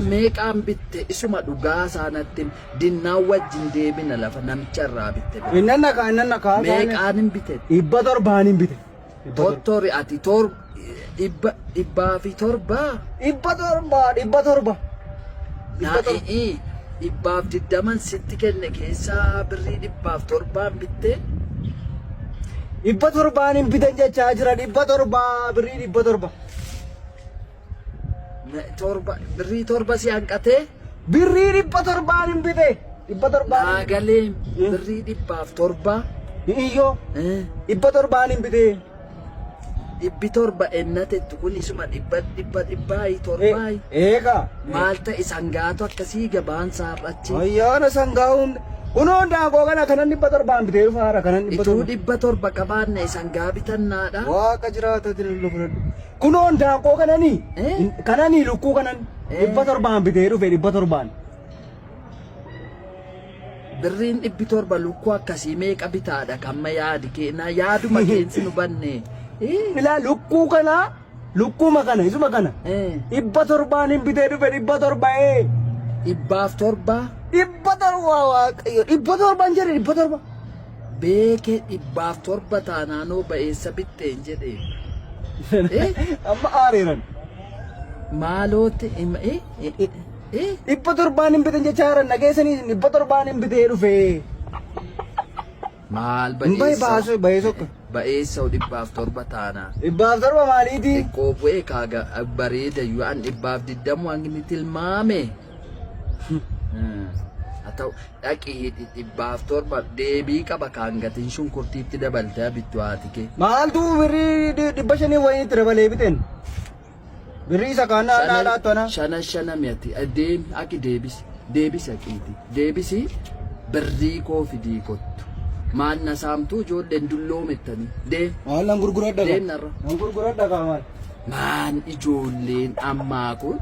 Meeqaan bitte isuma dhugaa isaa natti himi. Dinnaan wajjin deebina lafa namicha irraa bitte bira. Innan nakaa innan nakaa. Meeqaan hin bite? 700n hin bite. 700. Tottori ati tor dhibba dhibbaa fi torbaa. 700 700. Naa i'ii 120n sitti kenne keessaa birrii 107n bittee. 700n hin biten jechaa jira 700 birrii 700. Torba birrii 7 si hanqatee. Birrii 700n hin bite. 700n. Naa galee birrii 107. Iyyoo. 700n hin bite. 700 ennatettu kun isuma dhibba dhibba dhibbaayi torbaayi. Eegaa. Maal ta'e sangaatu akkasii gabaan saar'achi. Ayyaana sangaa hunda. Kunoo daakoo kana kanan 700n bitee dhufaara kanan dhibba Ituu torba. 700 qabaanne sangaa bitannaadha. Waaqa jiraata fudhadhu. Kunoo daakoo kananii kananii lukkuu kanan 700n bitee dhufe 700n. Birriin 700 lukkuu akkasii meeqa bitaadha kan ma yaadi kee na yaaduma keensi nu banne. Ilaa lukkuu kana lukkuuma kana isuma kana 700n hin bitee dhufe 700 ee. 107. 700 waaqayyo 700n jedhe 700. Beekee 107 taanaanoo ba'eessa bitteen jedhee. Amma aareeran. Maalootti 700n hin biten jechaa jiran dhageessanii 700n hin bitee dhufe. Maal Hin bahe ba'eessa baasuu bahee sokka. ba'eessa 107 taanaa. 107 maaliiti? Xiqqoo bu'ee kaaga bareeda yoo an 120 hangni tilmaame. Haa ta'u dhaqii hidhi 107 deebii qaba kaan gatiin shunkurtiitti dabaltee bittu haati kee. Maaltu birrii 500 wayii itti dabalee biteen? Birrii isa kaan naa naa laattu ana. Shana shana mi'ati deemi aki deebisi deebisi aqiiti deebisi birrii koo fidii kottu. Maal na saamtuu ijoolleen dulloomettanii deem. Maal nan gurguradha kaa? Deem narra. Nan gurguradha kaa maal? Maan ijoolleen ammaa kun.